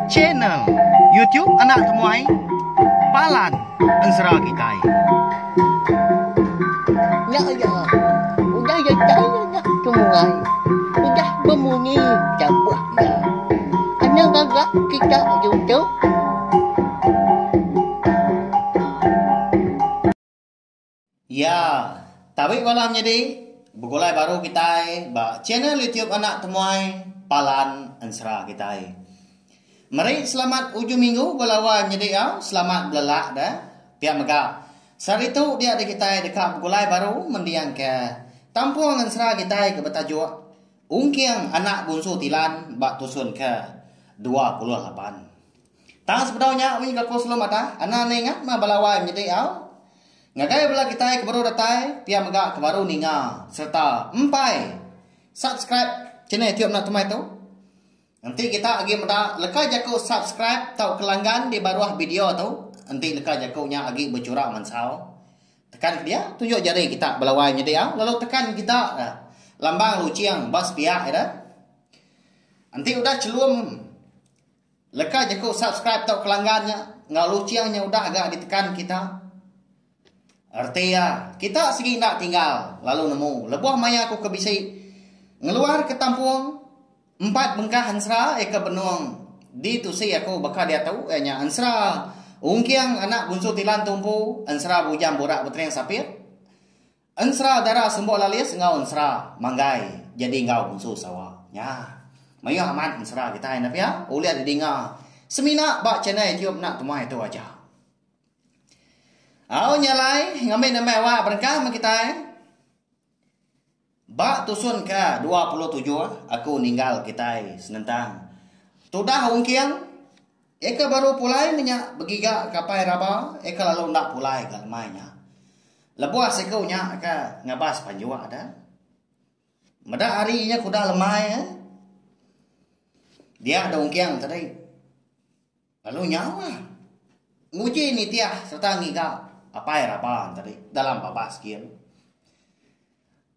Channel YouTube Anak Temuai Palan Ensera Kitai. Nya iya, udah datai anak temuai, udah bemunyi tabuh iya. Anang ngaga kita ditu. Ya, tabi bala menyadi begulai baru kitai ba channel YouTube Anak Temuai Palan Ensera kitai. Meri selamat ujung minggu bala wai menyadi au, selamat belelak da. Pia mega, sehari tu dia di kitai deka begulai baru mendingka tampung ensera kitai ke betajuk Ungking Anak Bunsu Tilan ba tusun ke 28. Tang sebedau nya munyi ke aku selalu madah, anang enda ingat meh bala wai menyedi au. Ngagai bala kitai ke baru datai, pia mega ke baru ninga sereta empai subscribe channel YouTube enda temai tu. Enti kita agi meda leka jaku subscribe tauka langgan di baruh video tu, enti leka jaku nya agi bechura mansau, tekan ke dia tunjuk jari kita bala wai menyedi au lalu tekan kita lambang luching ba sepiak ida. Enti udah chelum Leka jaku subscribe tauka langgan nya enggau luching nya udah ga ditekan kita. Reti iya, kita sigi enda tinggal lalu nemu lebuh maya aku ke bisi ngeluarka tampung empat bengkah ensera iya ke benung ditusi aku baka diatu iya nya ensera Ungking anak Bunsu Tilan Tumpu, ensera Bujang Burak Betering Sapit, Ensera dara Sembok Lalis enggau ensera Manggai jadi enggau Bunsu Sawa. Nya. Mayuh amat ensera kitai enda pia ulih didinga semina ba channel YouTube enda temuai tu aja. Au nya alai ngambi nembiak awak berengkah meh kitai. Ba tusun ke 27 aku ninggal kitai senentang tudah ungking Eka baru pulai meh nya begiga ke apai raba eka lalu enda pulai ga lemai nya. Lebuh siku nya ke ngabas panjuk da. Meda hari nya ke udah lemai eh. Dia da ungking tadi. Lalu nyau ah. Nguji nitih sereta ngiga apai raba tadi dalam babas gin.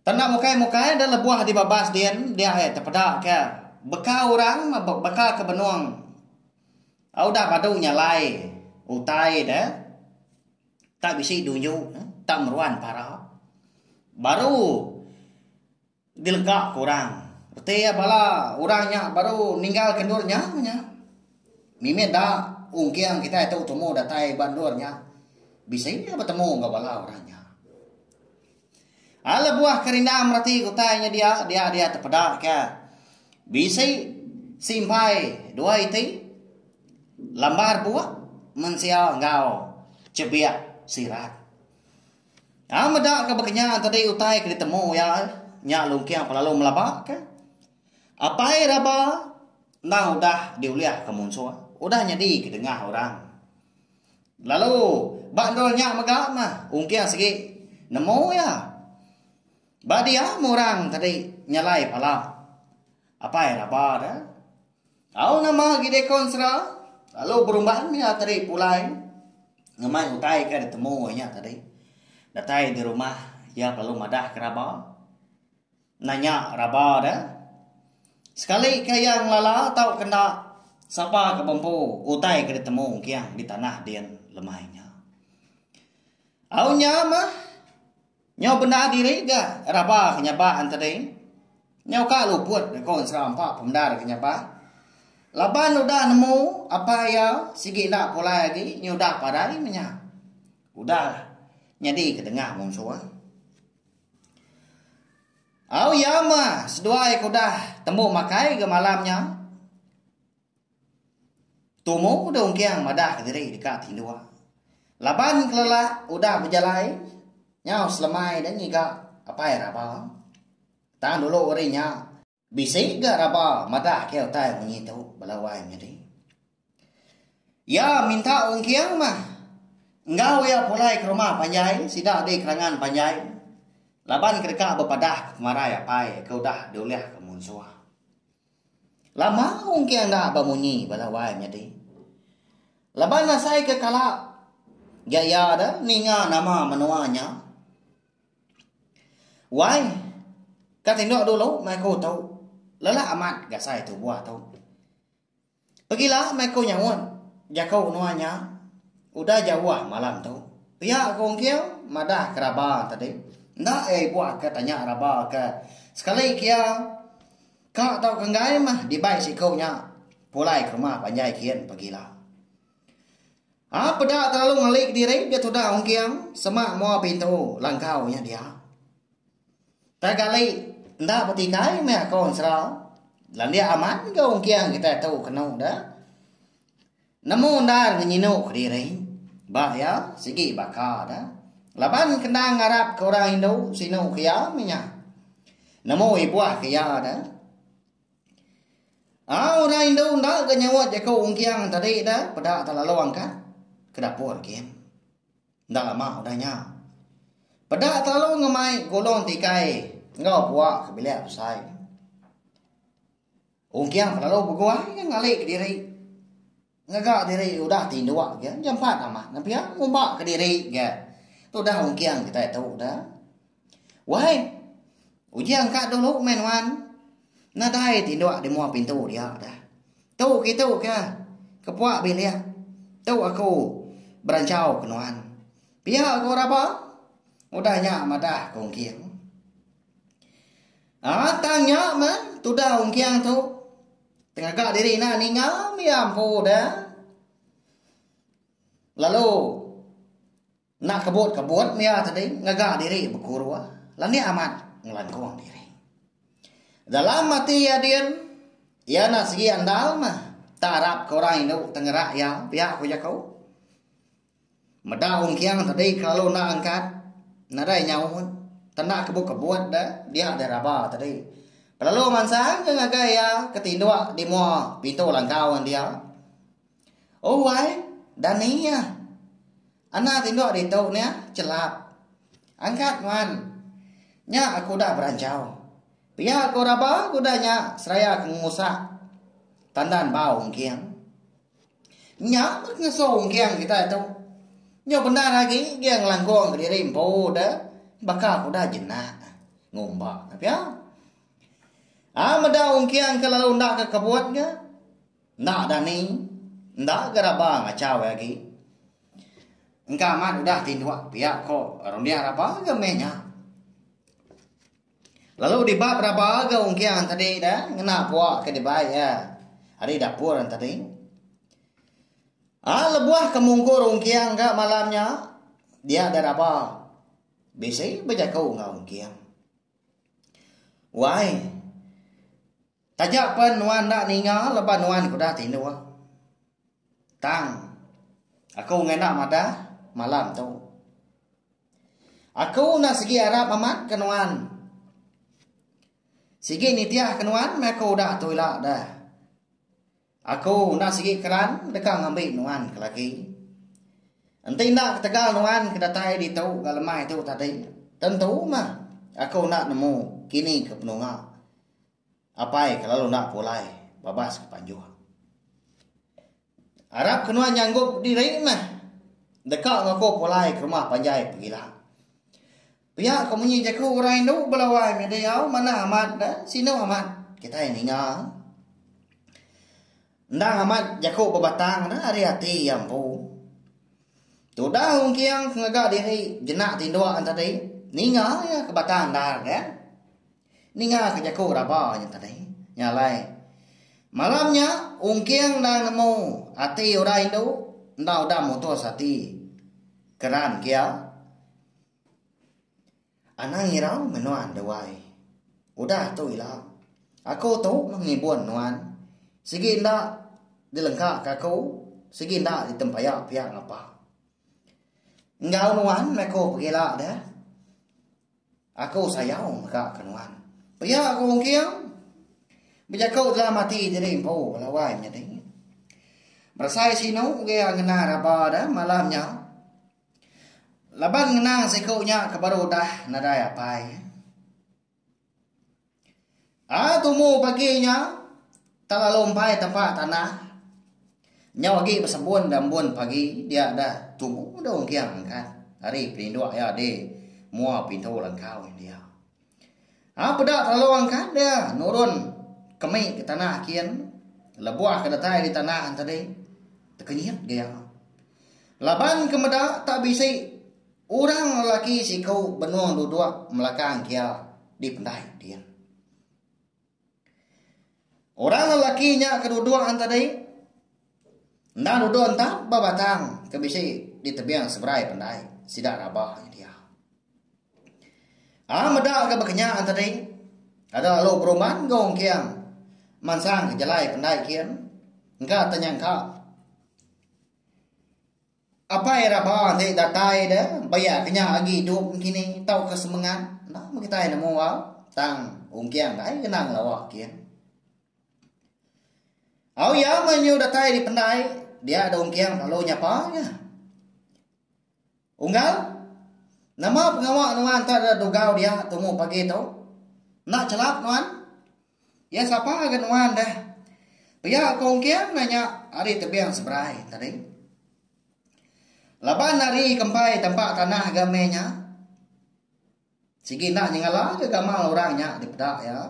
Tanda mukai-mukai da lebuh di babas din dia ai tepeda ke beka orang beka ke benung udah badu nyalai utai de tak bisi dunju tak meruan para baru dilega ke orang reti iya bala orang nya baru ninggal ke endur nya nya mimit da ungking kitai tu tumu datai ba endur nya bisi iya betemu enggau bala orang nya. Alah buah ke rindang mereti ke utai nya dia, dia dia tepeda ke bisi simpai dua iti lambar buah mensia enggau chebik sirat. Au meda ke bekenya tadi utai ke ditemu iya nya lungking pelalu melaba ke. Apai raba endang udah diulih ke munsuh, udah nyadi ke dengah orang. Lalu ba endur nya mega mah ungking sigi nemu iya. Ba dia meh orang tadi nyelai pala apai raba de. Au nama agi deh konsera lalu berumban iya tadi pulai ngemai utai ke ditemu iya tadi. Datai di rumah iya lalu madah ke raba. Nanya raba de. Sekali ke iya ngelala tau ke enda sapa ke bempu utai ke ditemu king di tanah din lemai nya. Au nya mah nyau bendar diri ga raba ke nyabak an tadi. Nyau ka luput ko nserampa pemendar ke nyabak. Laban udah nemu apai iya sigi enda pulai agi nyudah parai meh nya. Udah nyadi ke dengah munsuh. Au iya mah seduai ke udah tembu makai ga malam nya. Tumu udah ungking madah kediri deka tinduk. Laban kelelak udah bejalai nyau selemai da ngiga apai raba. Tang dulu ari nya bisi ga raba madah ke utai munyi tu bala wai menyadi. Iya minta ungking mah enggau iya pulai ke rumah panjai sida di Kerangan Panjai laban ke deka bepadah ke pemarai apai ke udah diulih ke munsuh. Lama ungking enda bemunyi bala wai menyadi. Laban asai ke kala ga iya da ninga nama menua nya. Wai, ka tinduk dulu meh aku tu. Lelak amat gasai tubuh tu. Pegila meh aku nyaut jaku nuan nya udah jauh malam tu. Pia ku Ungkil madah ke Raba tadi. Enda iya ibuh ke tanya Raba ke sekali ke iya ka tauka enggai mah dibai siku nya pulai ke rumah panjai kin pegila. Aa peda terlalu ngali kediri ga tudah Ungkil semak mua pintu langkau nya dia. Tai gali enda betikai meh aku ensera. Landik amat ga ungking kitai tu kenu da. Nemu endar ngenyinu kediri. Ba iya sigi baka da. Laban kena ngarap ke orang indu sinu ke iya meh nya. Nemu ibuh ke iya da. Aa orang indu enda ga nyaut jaku ungking tadi da peda terlalu angkat ke dapur gin. Enda lama udah nya. Peda kelalu ngemai gulung tikai enggau pua ke bilik besai. Ungking kelalu beguai ke ngali kediri. Ngaga diri udah tinduk ge jampat amat ne pia ngumba kediri ge. Tu dah ungking kitai tu dah. Wai uji angkat dulu meh nuan. Nadai tinduk di mua pintu dia dah. Tu kitu ke kepuak bilik tu aku beranchau ke nuan. Pia ko Raba udah nya madah ke Ungking. Aa tang nya meh tudah Ungking tu tengaga diri ina ninga mia empu deh. Lalu enda kebut-kebut mia tadi ngaga diri bekuruh landik amat ngelangkung diri. Dalam ati iya din, iya enda sigi andal mah tak arap ke orang indu tengerak iya pia ku jaku. Meda Ungking tadi kelalu enda angkat nadai nyaut tenda kebut-kebut deh dia deh raba tadi. Pelalu mansang ke ngagai iya ke tinduk di mua pintu langkau dia. Oh wai, dani iya. Anak tinduk ditu nih chelap. Angkat nuan. Nya aku udah beranchau. Pia ku raba ku udah nya seraya ke ngusak tandan bau ungking. Nya meh ngesu ungking kitai tu. Nyau bendar agi gia ngelangkung kediri empu deh baka ku udah jenak ngumba pia. Aa meda ungking ke lalu enda ke kebut ga. Enda dani, enda ga raba ngachau iya agi. Engka amat udah tinduk pia ko runding raba ga meh nya. Lalu dibap raba ga ungking tadi da ngena pua ke dibai iya ari dapur tadi. Aa lebuh ke mungkur ungking ga malam nya dia da raba bisi bejaku enggau ungking. Wai. Taja pen nuan enda ninga leban nuan ke udah tinduk. Tang, aku enggai enda madah malam tu. Aku enda sigi arap amat ke nuan. Sigi nitih ke nuan meh aku udah tu ila deh. Aku enda sigi keran deka ngambi nuan ke lagi. Enti enda ketegal nuan ke datai ditu ga lemai tu tadi, tentu mah aku enda nemu kini ke penunga. Apai ke lalu enda pulai babas ke panjuh. Arap ke nuan nyanggup diri meh deka ngaku pulai ke rumah panjai pegila. Pia ke munyi jaku orang indu bala wai meh diau manah amat da sinu amat kitai ninga. Endang amat jaku bebatang da ari ati iya empu. Tudah ungking ke ngaga diri jenak tinduk tadi ninga iya ke batang endar ga. Ninga ke jaku raba nya tadi. Nya alai. Malam nya, Ungking endang nemu ati orang indu enda udah mutus ati keran ke iya. Anang irau meh nuan deh wai. Udah tu ila. Aku tu meh ngibun nuan. Sigi enda dilengka ke aku, sigi enda ditempaya pia ngapa. Enggau nuan meh aku pegila deh. Aku sayau mega ke nuan. Pia ku Ungking. Bejaku dalam ati diri empu bala wai nyadi. Berasai sinu gia ngena raba da malam nya. Laban ngenang siku nya ke baru udah nadai apai. Aa tumu pagi nya tak lalu empai tempa tanah. Nyau agi besebun da embun pagi dia da tumu da ungking angkat ari pelinduk iya di mua pintu langkau dia. Aa peda terlalu angkat dia nurun. kemi ke tanah kin lebuh ke datai di tanah tadi tekenyit ga iya. Laban ke meda tak bisi orang lelaki siku benung duduk melakang kia di pendai din. Orang lelaki nya ke duduk an tadi enda duduk entap ba batang ke bisi di tebing seberai pendai sida raba nya dia. Aa meda ke bekenya an tadi ada lalu berumban enggau ungking mansang ke jalai pendai kin engka tenyangka Apai raba enti datai de bayak ke nya agi idup kini tauka semengat enda meh kitai nemu au tang ungking dai kena ngelawa kin. Au iya meh nyu datai di pendai dia da ungking lalu nyapa nya. Unggal nama pengawa nuan tak da dugau dia tumu pagi tu enda chelap nuan. Iya sapa ga nuan deh. Pia ko Ungking nanya ari tebing seberai tadi. Laban ari kempai tempa tanah ga meh nya. Sigi enda nyengala ga gamal orang nya dipeda iya.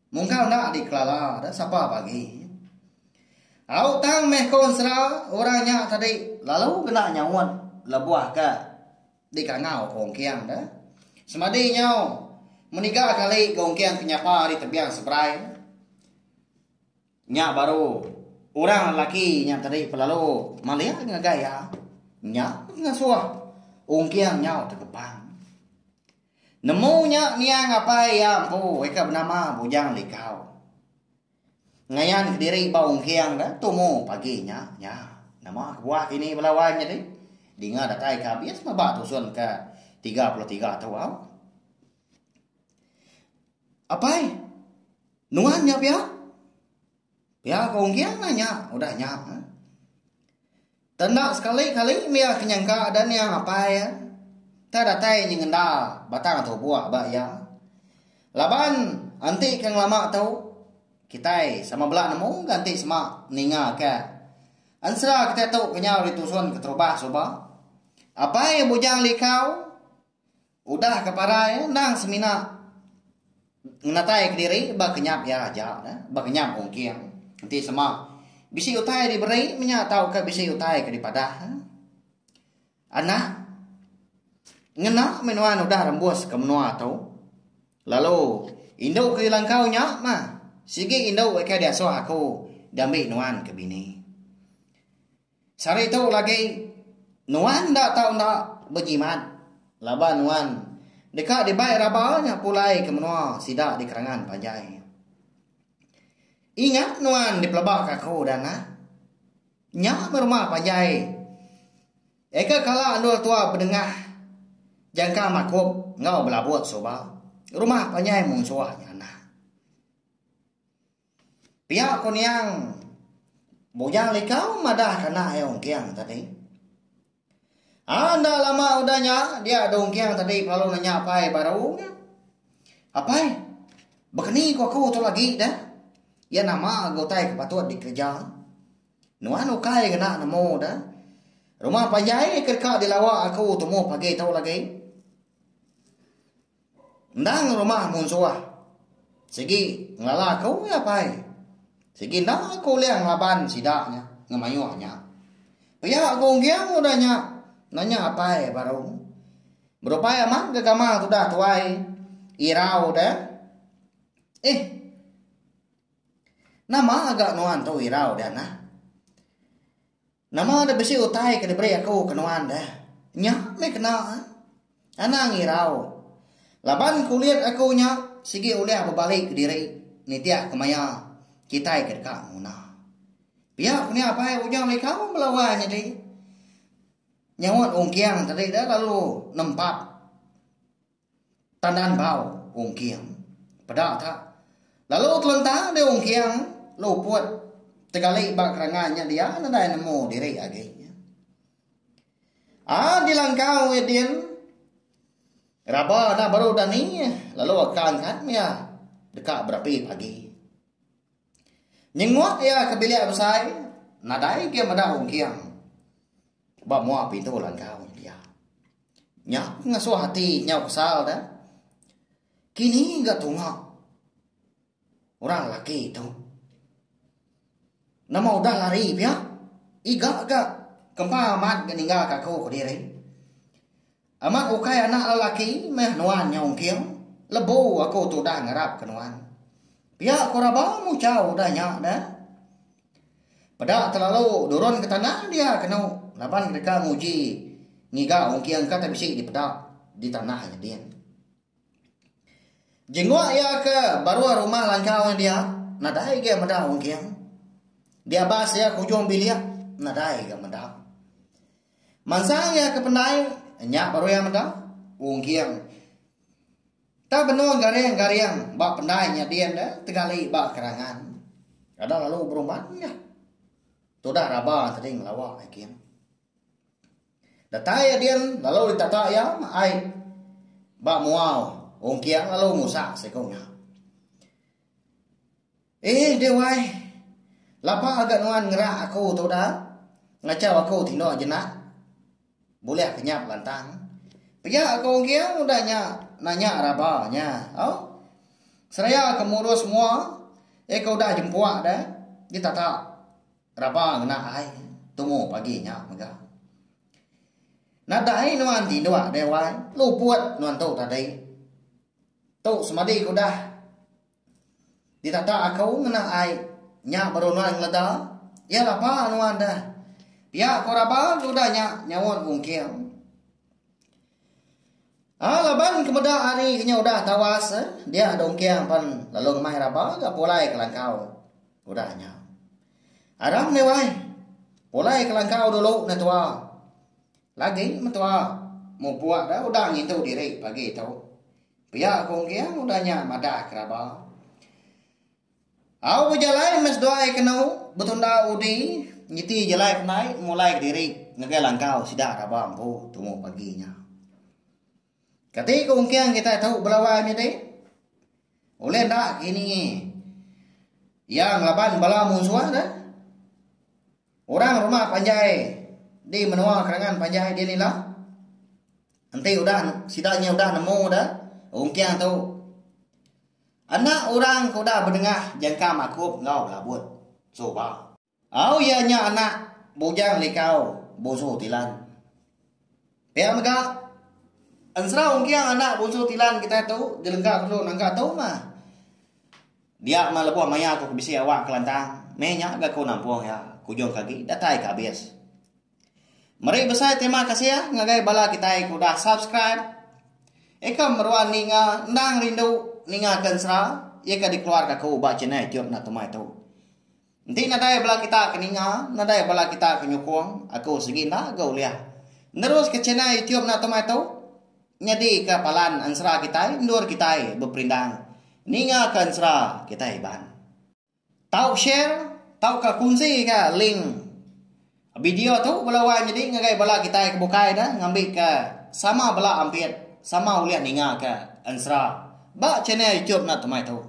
Mungkal enda dikelala deh sapa bagi. Au tang meh ko ensera orang nya tadi lalu kena nyaut lebuh ke Dikangau ko Ungking deh. Semadi nyau meniga kali ga Ungking ke nyapa ari tebing seberai. Nya baru orang lelaki nya tadi pelalu malik ngagai iya. Nya ngasuh Ungking nyau tegepang. Nemu nya niang apai iya empu ika benama Bujang Likau. Ngayan kediri ba ungking da tumu pagi nya nya. Nama kebuah kini bala wai nyadi dinga datai ke abis meh ba tusun ke 33 tu au. Apai nuan nya pia? Pia ko ungking nanya udah nya. Tenda sekali kali mia ke nyangka da niang apai iya. Tak datai nyengenda batang tubuh ba iya. Laban enti ke ngelama tu kitai sama bela nemu ga enti sema ninga ke ensera kitai tu kenyau ditusun keterubah suba. Apai Bujang Likau udah ke parai endang semina ngenatai kediri ba kenyap iya aja ba kenyap ungking enti sema bisi utai diberi menya tauka bisi utai ke dipadah. Anak, ngena meh nuan udah rembus ke menua tu. Lalu, indu ke dilangkau nya mah sigi indu ke diasuh aku diambi nuan ke bini. Sehari tu lagi, nuan enda tau enda bejimat laban nuan deka dibai raba nya pulai ke menua sida di Kerangan Panjai. Ingat nuan dipelebaka aku dah anak. Nya meh rumah panjai. Eka kala endur tua bedengah jangka makup enggau belabut suba. Rumah panjai munsuh nya anak. Pia ko niang Bujang Likau madah ke anak iya Ungking tadi. Aa enda lama udah nya dia deh Ungking tadi kelalu nanya apai baru nya. Apai, bekeni ko aku tu lagi deh. Iya nama ga utai ke patut dikereja. Nuan ukai ngena nemu deh. Rumah panjai ke deka dilawa aku tumu pagi tu lagi. Endang rumah munsuh. Sigi ngelala aku iya pai. Sigi enda aku ulih ngelaban sida nya ngemayuh nya. Pia ku Ungking udah nya nanya apai baru. Berupai amat ga gamal tudah tuai irau deh. Eh. Nama ga nuan tu irau deh anak. Nama deh bisi utai ke diberi aku ke nuan deh. Nya meh kena. Anang irau. Laban kulit aku nya sigi ulih bebali kediri nitih ke maya kitai ke deka nguna. Pia ku nya apai Ujang Likau bala wai nyadi. Nyaut Ungking tadi deh lalu nempap. Tandan bau Ungking. Peda ta. Lalu telentang deh Ungking luput tegali ba kerangan nya dia nadai nemu diri agi. Aa dilangkau iya din raba enda baru dani lalu akan kan iya deka berapi pagi. Nyenguk iya ke bilik besai nadai agi meda Ungking ba mua pintu langkau dia. Nya ngasuh ati nyau kesal deh. Kini ga tunga. Orang laki tu. Nama udah lari pia? Iga ga kempa amat ga ninggal ka aku kediri. Amat ukai anak lelaki meh nuan nya ungking, lebu aku tu udah ngarap ke nuan. Pia ku Raba muchau udah nya deh. Peda telalu durun ke tanah dia kenu laban deka nguji ngiga ungking ka tai bisi dipeda di tanah nya din. Jenguk iya ke baruh rumah langkau nya dia, nadai ga meda ungking. Diabas iya ke ujung bilik, nadai ga meda. Mansang iya ke pendai, nya baru iya meda ungking. Tang benung garing-garing ba pendai nya din deh tegali ba kerangan. Ada lalu berumban nya. Tudah raba tadi ngelawa king. Datai iya din lalu ditata iya ai ba mua ungking lalu ngusak siku nya. Eh deh wai. Lapa ga nuan ngerak aku tu dah. Ngachau aku tinduk jenak. Bulih kenyap lantang. Pia ko Ungking udah nya nanya raba nya. Au. Seraya ke murus mua eh ke udah jempuk deh ditata raba ngena ai tumu pagi nya mega. Nadai nuan tinduk deh wai. Luput nuan tu tadi. Tu semadi ke udah. Ditata aku ngena ai nya baru nuan ngeleda. Iya lapa nuan deh. Pia ko raba ke udah nya nyaut Ungking. Ah laban ke meda hari ke nya udah tawas dia da Ungking pan lalu ngemai raba ga pulai ke langkau udah nya. Aram meh wai. Pulai ke langkau dulu neh tua. Lagi mentua mupuk da udah ngintu diri pagi tu. Pia ku Ungking udah nya madah ke raba. Au bejalai meh seduai kenu betunda udi nyiti jalai pendai mulai kediri ngagai langkau sida raba empu tumu pagi nya. Kati ku Ungking kitai tu belawai menyadi? Ulih enda kini iya ngelaban bala munsuh deh. Orang rumah panjai di menua Kerangan Panjai din ila enti udah sida nya udah nemu da ungking tu anak orang ke udah bedengah jangka makup enggau belabut suba. Au iya nya anak Bujang Likau Busu Tilan. Pia mega ensera ungking anak Busu Tilan kitai tu dilengka dulu nangka tu mah. Dia meh lebuh maya aku ke bisi awak ke lantang, meh nya ga aku nampung iya kujung ke agi datai ke abis. Meri besai terima kasih ngagai bala kitai ke udah subscribe. Eka meruan ninga endang rindu ninga ke ensera iya ke dikeluarka aku ba channel YouTube enda tumai tu. Enti nadai bala kita ke ninga, nadai bala kita ke nyukung, aku sigi enda ga ulih neruska channel YouTube enda tumai tu. Nyadika palan ensera kitai endur kitai beperindang ningaka ensera kitai Iban. Tau share tauka kunsika link video tu bala wai nyadi ngagai bala kitai ke bukai da ngambika sama bala ampit sama ulih ningaka ensera ba channel YouTube enda temai tu.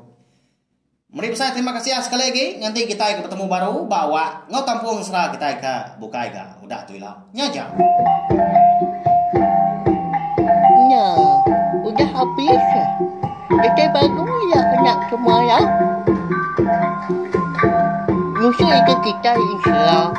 Meri besai terima kasih sekali agi nganti kitai ke betemu baru ba awak enggau tampung sera kitai ke bukai ga udah tu ila. Nya aja. Nya udah abis. Datai baru ila kena semua ya. Nusui ke kitai ensera.